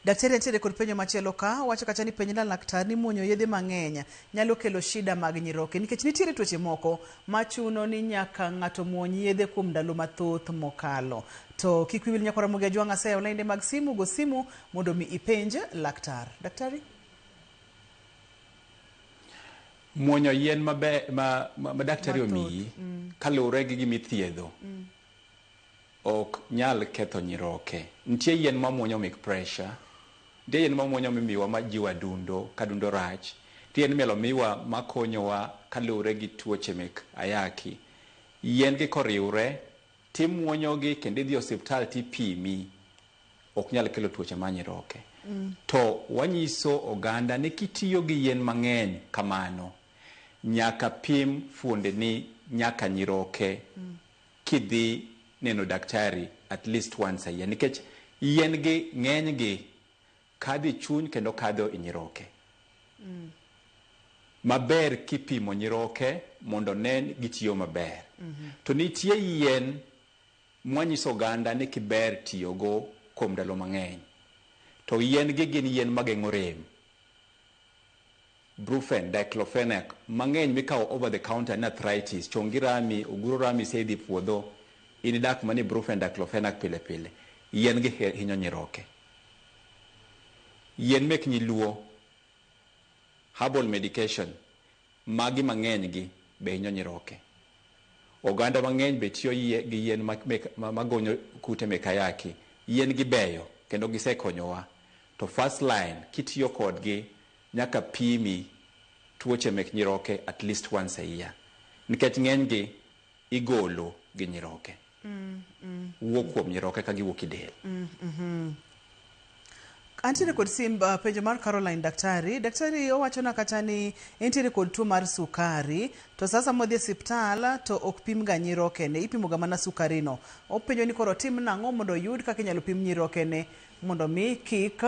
A: Daktari nitiere kod penjo machielo ka wacho kacha ni penj na laktar ni muonyo yedhe mang'eny nyalo kelo shida mag nyiroke nikech nitiere tuoche moko machuno ni nyaka ng'ato muony yedhe kuom ndalo mathoth mokalo. To kik wiyi wil nyakwar Ramogi Ajwang' aseyawo lainde mag simu, go simu mondo mi ipenj laktar. Daktari?
B: Muonyo yien maber ma daktari omiyi kaluwore gi gima ithiedho ok nyal ketho nyiroke. Nitie yien mamuonyo mek pressure, nitie yien mamuonyo mimiwa majiwo adundo ka adundo rach, nitie yien minyalo miwa makonyowa kaluwore gi tuoche mek ayaki. Yien gi koriwre timuonyogi kendo idhi e osiptal tipimi ok nyal kelo tuoche mar nyiroke. To wanyiso oganda ni kitiyo gi yien mang'eny kamano, nyaka pim fuondeni nyaka nyiroke kidhi neno daktari at least once a year nikech yien gi ng'eny gi kadho e chuny kendo kadho e nyiroke. Maber kipimo nyiroke mondo ne gitiyo maber. To nitie yien mwanyiso oganda ni kiber tiyogo kuom ndalo mang'eny. To yien gi gin yien mageng'o rem. Brufen, diclofenac, mang'eny mikawo over the counter ni arthritis, chongi rami, oguro rami se idhi puodho, in idak mani brufen, diclofenac pile pile. Yien gi hinyo nyiroke. Yien mek nyiluo, herbal medication, magi mang'eny gi be hinyo nyiroke. Oganda mang'eny be tiyo gi yien magonyo kute mek ayaki. Yien gi beyo kendo gisekonyowa. To first line, kitiyo kodgi nyaka pimi tuoche mek nyiroke at least once a year. Nikech ng'eny gi igolo gi nyiroke. Wuok kuom nyiroke ka giwuok e del.
A: Antiere kod sim penjo mar Caroline daktari. Daktari owachona kata ni entiere kod tuo mar sukari to sasa modhi e osiptal to ok pim ga nyirokene, ipimo ga mana sukari no. Openjo ni koro otim nang'o mondo oyud kaka inyalo pim nyirokene mondo mi kik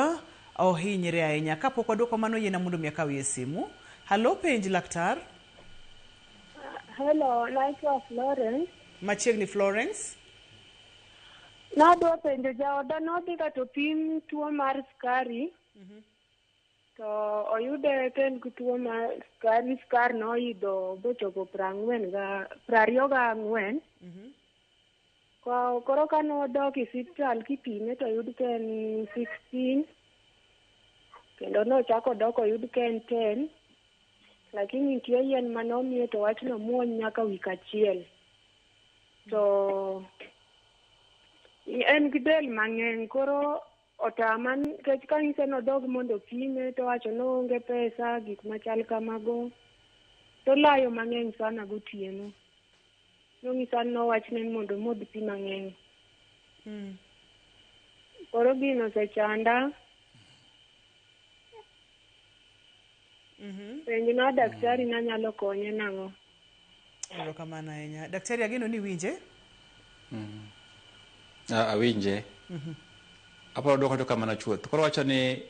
A: ohinyre ahinya. Kapok waduoko mano yiena mondo mi akawie simu. Halo, penj laktar.
P: Hello, naitwa Florence.
A: Machiegni Florence.
P: Nadwa penjo jaoda nodhi ga to pim tuo mar sukari. To oyude ka en gi tuo mar sukari, sukari noidho bochopo 24. Koro ka nodok e osiptal kipime to oyud ka en 16. Kendo nochako odok oyud ka en 10. Lakini nitie yien manomiye to wachno muony nyaka wik achiel. To en gi del mang'eny koro otama nikech kanyise nodog mondo opime to owacho ni oonge pesa gik machal kamago. To olayo mang'eny sana gotieno. Nonyisa ni nowachne ni mondo omodh pi mang'eny. Koro gino osechanda. Penjna daktari nanyalo konye nang'o?
A: Erokamano ahinya. Daktari ageno ni iwinje?
B: Awinje. Aparo duoko to kamano chuth. Koro wacho ni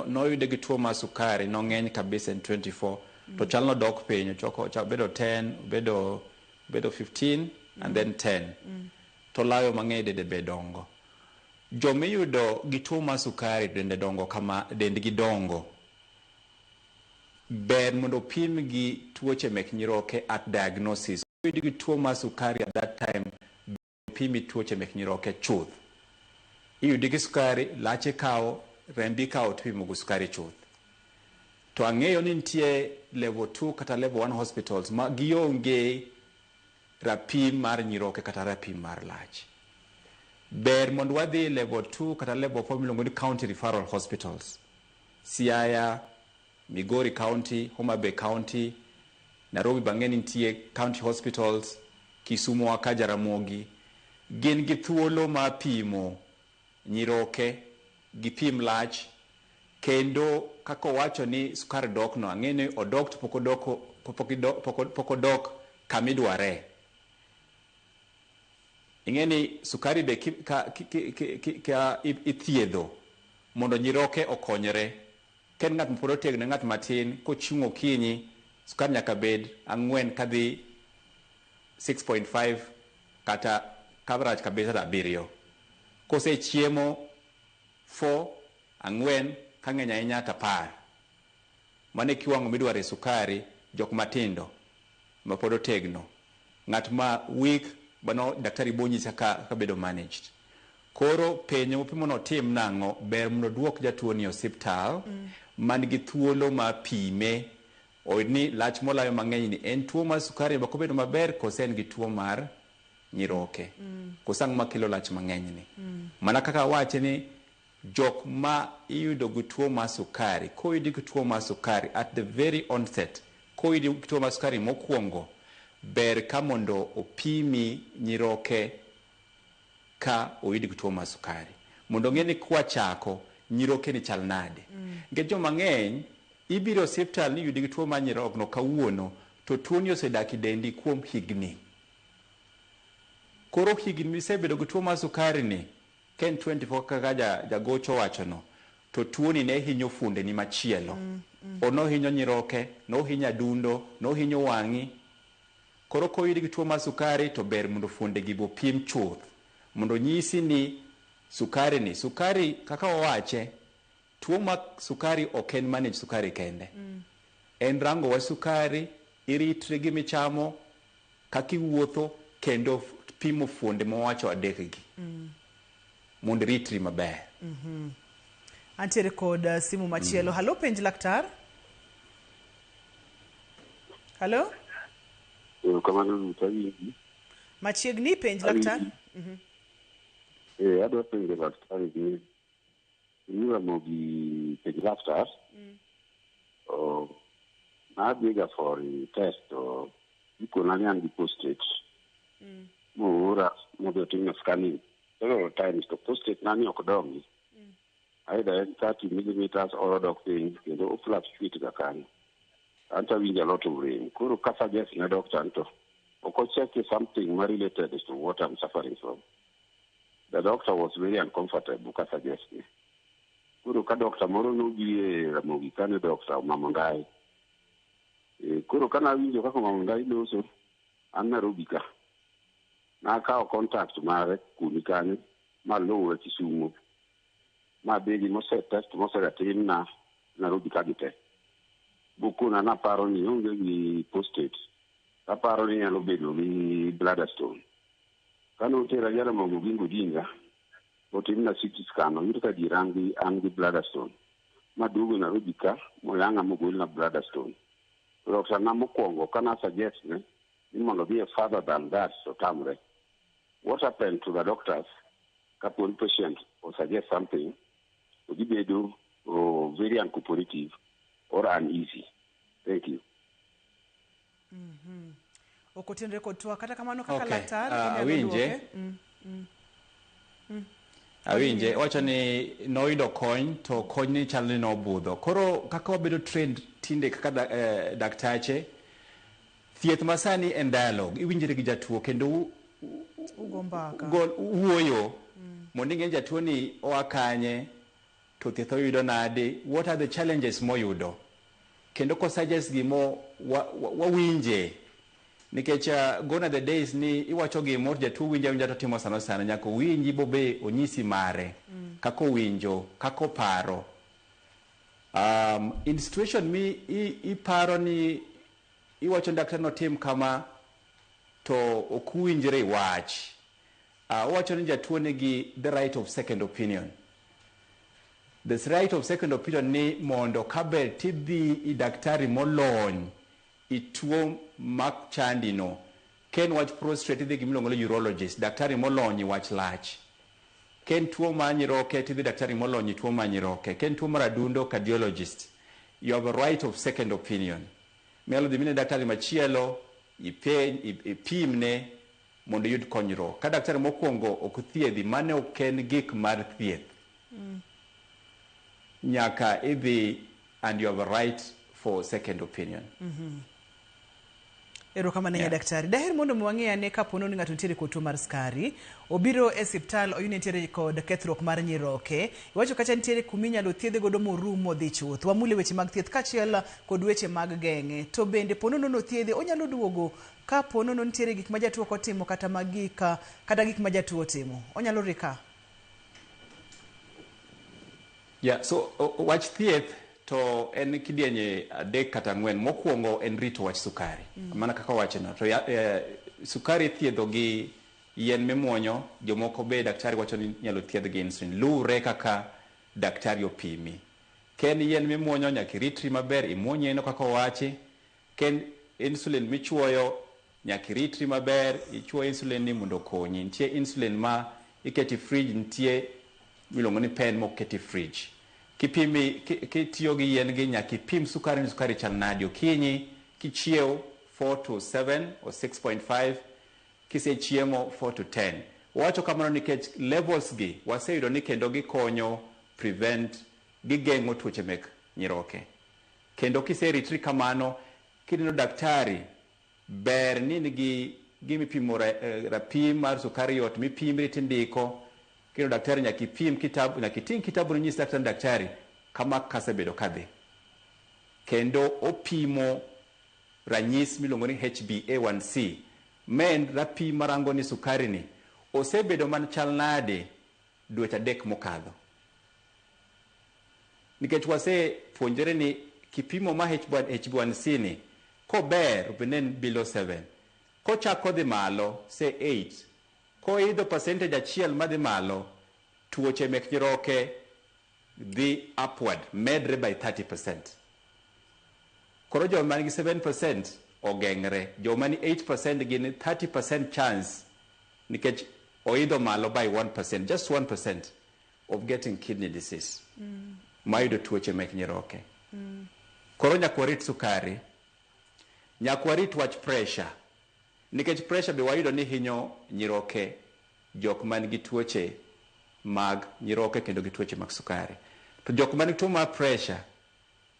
B: noyude gi tuo mar sukari nong'eny kabisa en 24 to chal nodok piny ochoko obedo 10 obedo 15 and then 10. To layo mang'eny dende be dongo. Jomiyudo gi tuo mar sukari dende dongo kama dendgi dongo. Ber mondo opim gi tuoche mek nyiroke at diagnosis. Oyud gi tuo mar sukari at that time, pimi tuoche mek nyiroke chuth. Iyudi gi sukari, lach ikawo, rembi ikawo tipimo gi sukari chuth. To ang'eyo ni nitie level 2 kata level 1 hospitals ma gionge rapim mar nyiroke kata rapim mar lach. Ber mondo wadhi level 2 kata level 4 miluongo ni county referral hospitals. Siaya, Migori County, Homa Bay County, Nairobi bang'e nitie county hospitals, Kisumu wa ka Jaramogi. Gin gi thuolo mar pimo nyiroke, gipim lach, kendo kaka owacho ni sukari dok no, ang'e ni odok to pok odok, pok odok kamidware. Ing'e ni sukari be ka ithiedho mondo nyiroke okonyre. Ka en ng'at mapod otegno, ng'at matin, kochung' okinyi, sukari nyaka bed 4 kadhi 6.5 kata kabrach kabisa 7. Kosechiemo 4, 4, kang'eny ahinya to 10. Mano e kiwango midwaro e sukari jok matindo mapod otegno. Ng'at ma weak, mano daktari bo nyisi kaka bedo managed. Koro penjo mopimo otim nang'o, ber mondo oduok jatuo ni e osiptal man gi thuolo mar pime oyud ni lach molayo mang'eny ni en tuo mar sukari ok obedo maber kose en gi tuo mar nyiroke. Koso ang'o makelo lach mang'eny ni. Mana kaka awache ni jok ma iyudo gi tuo mar sukari, koyudi gi tuo mar sukari at the very onset, koyudi gi tuo mar sukari mokwongo, ber ka mondo opimi nyiroke ka oyudi gi tuo mar sukari. Mondo ong'e ni kwachako, nyiroke ni chal nade. Nikech joma ng'eny, ibiro e osiptal ni iyudi gi tuo mar nyirogno kawuono, to tuoni osedak e dendi kuom higni. Koro higni misebedo gi tuo mar sukari ni, ka en 24 kaka jagocho owachono, to tuoni ne hinyo fuondeni machielo. Nohinyo nyiroke, nohinyo adundo, nohinyo wang'i. Koro koyudi gi tuo mar sukari to ber mondo fuondegi be opim chuth. Mondo nyisi ni sukari ni, sukari kaka wawache, tuo mar sukari ok en manage sukari kende. En rango wa sukari, iritri gi michamo, kaka iwuotho, kendo pimo fuonde mawacho adek gi. Mondo iritri maber.
A: Antiere kod simu machielo. Halo, penj laktar. Halo?
Q: Erokamano Ruth, awinji.
A: Machiegni, penj laktar.
Q: Adwa penjo daktari ni Ramogi penj laktar. Nadhiga for test to ikona ni an gi prostate. Moora modhi otimna scanning several times to prostate na ni ok dongi. Either en 30 millimeters or odok piny kendo o fluctuate ga kanyo. Anto awinjo a lot of rem. Koro ka suggest ne doctor to ok ocheck something ma related to what I'm suffering from. The doctor was very uncomfortable ka suggest ne. Koro ka doctor moro nobi e Ramogi kane doctor Mama Ngai. Koro kana awinjo kaka Mama Ngai loso, an Nairobi ka. Nakawo contact mare kumi kanyo maluwe Kisumu. Madhi gi mose test mosegatimna Nairobi ka gi te. Bokona naparo ni onge gi prostate. Aparo ni nyalo bedo gi bladder stone. Kane otera Jaramogi Oginga Odinga, otimna CT scan, oyud ka dier an gi bladder stone. Maduogo Nairobi ka, moyang'a mogolna bladder stone. Doctor na mokwongo kana suggest ne ni mondo odhi further than that to tamre. What happened to the doctors kapo ni patient o suggest something, to gibedo very uncooperative or uneasy. Thank you.
A: Ok otenre kod twak kata kamano kaka laktar
B: awinje. Awinje wacho ni noyudo kony to kony ni chal ni nobudho. Koro kaka wabedo trained tinde kaka daktache, thieth masani en dialogue. Iwinjri gi jatuo kendo
A: ugo mbaka.
B: Wuoyo mondo ing'e jatuo ni oa kanye to thieth oyudo nade, what are the challenges moyudo. Kendo ko suggest gimo wawinje. Nikech gone are the days ni iwacho gimoro jatuo winjo awinja to timo sana sana nyaka owinji bobe onyisi mare kaka owinjo kaka oparo. In situation mi iparo ni iwacho ni daktari notim kama to ok uwinjre wach. Owacho ni jatuo nigi the right of second opinion. The right of second opinion ni mondo kaber tidhi i daktari molony i tuo mak chandi no. Ken wach prostate idhi gimiluongo ni urologist, daktari molony i wach lach. Ka en tuo mar nyiroke tidhi daktari molony e tuo mar nyiroke. Ka en tuo mar adundo, cardiologist. You have a right of second opinion. Minyalo dhi mine daktari machielo, ipenj, ipimne mondo iyud konyruok. Ka daktari mokwongo ok thiedhi, mano ok en gik mar thieth. Nyaka idhi and you have a right for second opinion.
A: Erokamano ahinya daktari. Daher mondo mi wang'e ane kapo ni ng'ato nitiere kod tuo mar sukari, obiro e siptal oyud ni nitiere kod kethruok mar nyiroke. Iwacho kacha nitiere kuma inyalo thiedhe godo morum modhi chuth. Wamule weche mag thieth kaachiel kod weche mag geng'e. To bende po nono nothiedhe, onyalo duogo kapo nono nitiere gik ma jatuo ok otimo kata ma gik kata gik ma jatuo otimo. Onyalo recur.
B: Yeah, so wach thieth to en kidienje adek kata ang'wen. Mokwongo en rito wach sukari. Mana kaka wachono. To ya, sukari ithiedho gi yien mimuonyo, jomoko be daktari wacho ni inyalo thiedh gi insulin. Luwre kaka daktari opimi. Ka en yien mimuonyo nyaka iritri maber, imuony yien no kaka owachi. Ka en insulin michuoyo, nyaka iritri maber, ichuo insulin ni mondo okonyi. Nitie insulin ma iketo e fridge, nitie miluongo ni pen mok ket e fridge. Kipimi, kitiyo gi yien gi nyaka ipim sukari ni sukari chal nadi okinyi, kichiew 4 to 7 or 6.5, kisechiemo 4 to 10. Wawacho kamano nikech levels gi waseyudo ni kendo gikonyo prevent, gigeng'o tuoche mek nyiroke. Kendo kiseritri kamano, kineno daktari, ber ni in gi gimipimo rapim mar sukari yot mipimri tindiko. Kineno daktari nyaka ipim kitabu, nyaka iting' kitabu ninyis daktari daktari kama kasebedo kadhi. Kendo opimo ranyis miluongo ni HbA1c, ma en rapim marango ni sukari ni osebedo man chal nade dweche 3 mokadho. Nikech wasepuonjore ni kipimo ma HbA1c ni kober obed ni en below 7, kochako dhi malo say 8, koidho percentage achiel madhi malo, tuoche mek nyiroke dhi upward, medre by 30%. Koro joma nigi 7% ogeng're, joma ni 8% gin 30% chance nikech oidho malo by 1%, just 1% of getting kidney disease. Mayudo tuoche mek nyiroke. Koro nyaka warit sukari, nyaka warit wach pressure, nikech pressure be wayudo ni hinyo nyiroke jok man gi tuoche mag nyiroke kendo gi tuoche mag sukari. To jok man gi tuo mar pressure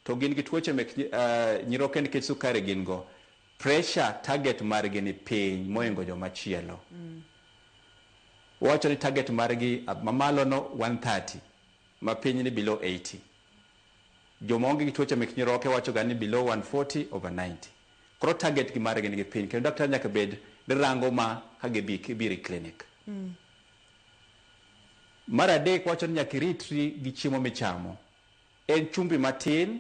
B: to gin gi tuoche mek nyiroke nikech sukari gin go, pressure target margi ni piny mohingo joma chielo. Wawacho ni target margi mamalo no 130, mapiny ni below 80. Joma onge gi tuoche mek nyiroke wacho ga ni below 140 over 90. Koro target gi margi nigi piny kendo daktari nyaka bed ni rango ma ka gibiro e clinic. Mar adek wacho ni nyaka iritri gi chiemo michamo. En chumbi matin,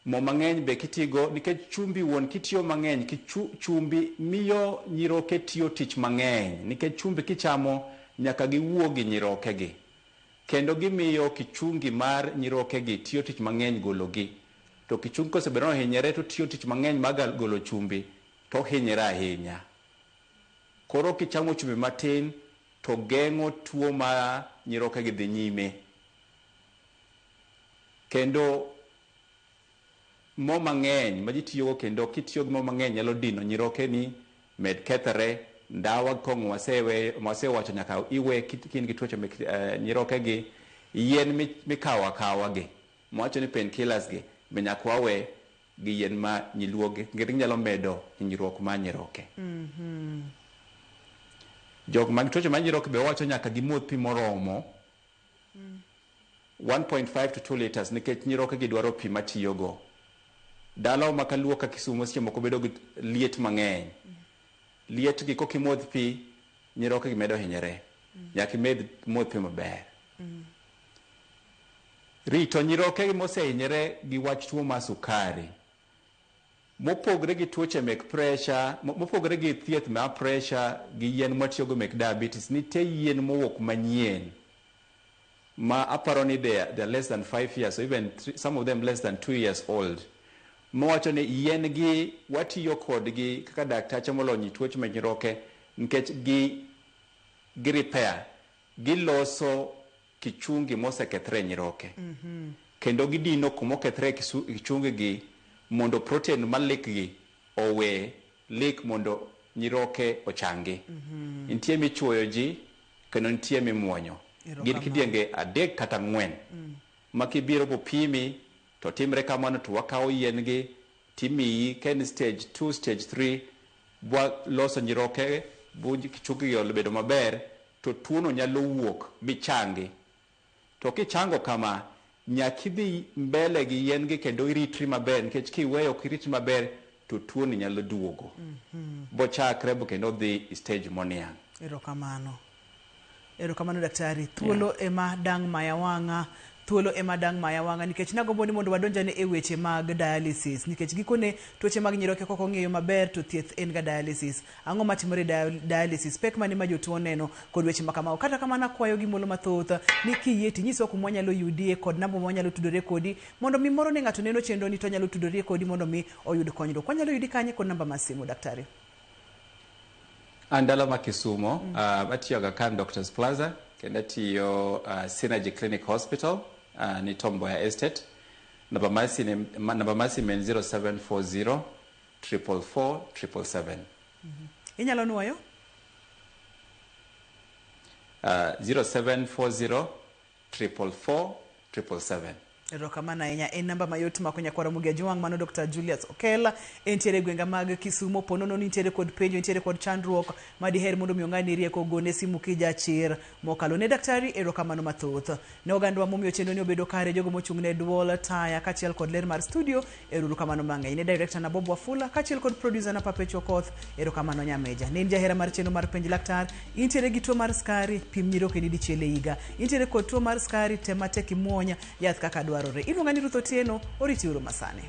B: mo mang'eny be kitigo, nikech chumbi wuon kitiyo mang'eny, chumbi miyo nyiroke tiyo tich mang'eny, nikech chumbi kichamo nyaka giwuo gi nyiroke gi. Kendo gimiyo kichungi mar nyiroke gi tiyo tich mang'eny gologi. To kichungi kosebedo ni ohinyore to tiyo tich mang'eny mar golo chumbi, to ohinyore ahinya. Koro kichamo chumbi matin, to geng'o tuo mar nyiroke gi dhi nyime. Kendo mo mang'eny ma ji tiyogo kendo kitiyo gi mo mang'eny nyalo dino nyiroke ni, med kethre, ndawa kong'o wasewacho nyaka iwe kin gi tuoche mek nyiroke gi, yien mikawo akawa gi, mwacho ni painkillers gi, be nyaka wawe gi yien ma nyiluo gi, nikech ginyalo medo hinyruok mar nyiroke. Jok mag tuoche mar nyiroke be wacho nyaka gimodh pi moromo 1.5 to 2 liters nikech nyiroke gi dwaro pi matiyogo. Dalawa ma kaluo ka Kisumu seche moko bedo gi liet mang'eny. Liet gi kokimodh pi, nyiroke gi medo hinyore. Nyaka imed modh pi maber. Rito nyiroke mosehinyore gi wach tuo mar sukari. Mopogre gi tuoche mek pressure, mopogre gi thieth mar pressure gi yien mwatiyogo mek diabetes, nitie yien mowuok manyien ma aparo ni they are less than 5 years or even some of them less than 2 years old. Mawacho ni yien gi watiyo kodgi kaka daktache molony e tuoche mek nyiroke nikech Gi repair, giloso kichungi mosekethre e nyiroke. Kendo gidino kumokethre e kichungi gi mondo protein malik gi owe lik mondo nyiroke ochangi. Nitie michuoyo ji kendo nitie mimuonyo. Gin kidienge 3 kata 4. Ma kibiro bopimi to timre kamano to wakawo yien gi timiyi ka en stage 2, stage 3 bwa loso nyiroke bu kichungi gi obedo maber to tuono nyalo wuok michangi. To kichango kama, nyaka idhi mbele gi yien gi kendo iritri maber nikech kiweyo ok iritri maber to tuoni nyalo duogo. Bochakre bo kendo dhi e stage moniang'.
A: Erokamano. Erokamano daktari. Thuolo ema dang' maya wang'a. Thuolo ema dang' maya wang'a nikech nagombo ni mondo wadonjane e weche mag dialysis nikech gikone tuoche mag nyiroke kok ong'eyo maber to thieth en ga dialysis. Ang'o matimore e dialysis? Pek mane ma jotuo neno kod weche ma kamago. Kata kamano akwayo gi muolo mathoth ni kiyie tinyiswa kuma wanyalo yudie kod namba ma wanyalo tudore kodi mondo mi moro ni ng'ato neno chenro ni to onyalo tudore kodi mondo mi oyud konyruok. Wanyalo yudi kanye kod namba mar simu daktari?
B: An dala ma Kisumo, atiyo Aga Khan Doctors Plaza kendo atiyo Synergy Clinic Hospital ni Tom Mboya Estate. Namba mar simu en 0740 444 777.
A: Inyalo nuoyo?
B: 0740 444 777.
A: Erokamano ahinya. En namba mayot mako nyakwara Mugia Jwang' mano Dr. Julius Okela. Entiere e gwenga mag Kisumo. Ponono ni nitiere kod penjo, nitiere kod chandruok madiher mondo mi ong'adni rieko, gone simu kijachir mokalo. Ne daktari, erokamano mathoth. Ne ogandwa momiyo chenro ni obedo kare, jogo mochung' ne duol, taya, kaachiel kod ler mar studio, erokamano mang'eny. Ne director na Bob Wafula, kaachiel kod producer na Perpetual Koth, erokamano nyameja. Ne in jahera mar chenro mar Penj Laktar, intiere gi tuo mar skari, pim nyirokeni dichiel e higa. Intiere kod tuo mar skari, tem matek imuony yath kaka dwarore. Iluonga ni Ruth Otieno, oriti uru masani.